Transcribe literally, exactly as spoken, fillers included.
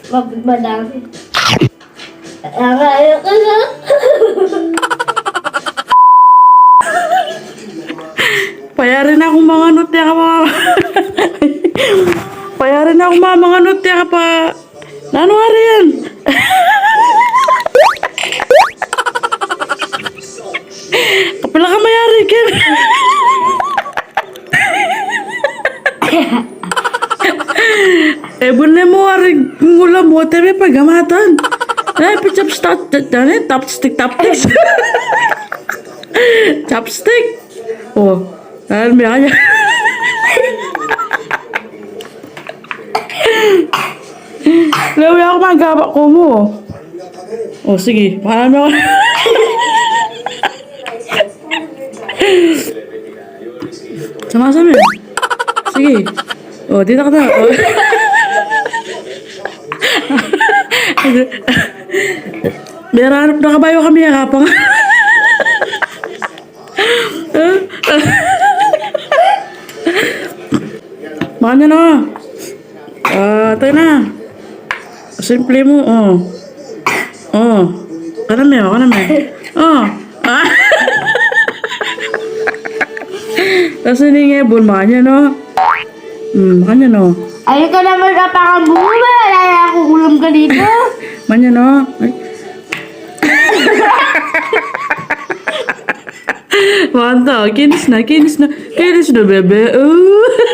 Mabit madami. Ang ayaw ko na. Payari na kung manganut ya ka pa. Payari na kung manganut ya ka pa. Nanu ari yan? Kapila ka mayari ken? E, bune mu ari, ngulam mu, tebe pagamatan. E, pi chopstick, chopstick, chopstick. Chopstick. O, ayan, may kanya. Lawi aku magaba ko mu. O, sige. Paano? Sama-sama. Sige. O, dito ka na. O. Meron na kabayo kami, yakapang. Manya na. Ah, tayo na. Simple mu, o. O. Kanam ya, kanam ya. O. Ah. Kasi ni ngebun, manya, no? Hmm, manya, no? Ay, ka naman kapakambuba. Wala na akong ulam ka dito. Manya, no? Ay. Manta, kinis na, kinis na, kinis na, bebe. Uh.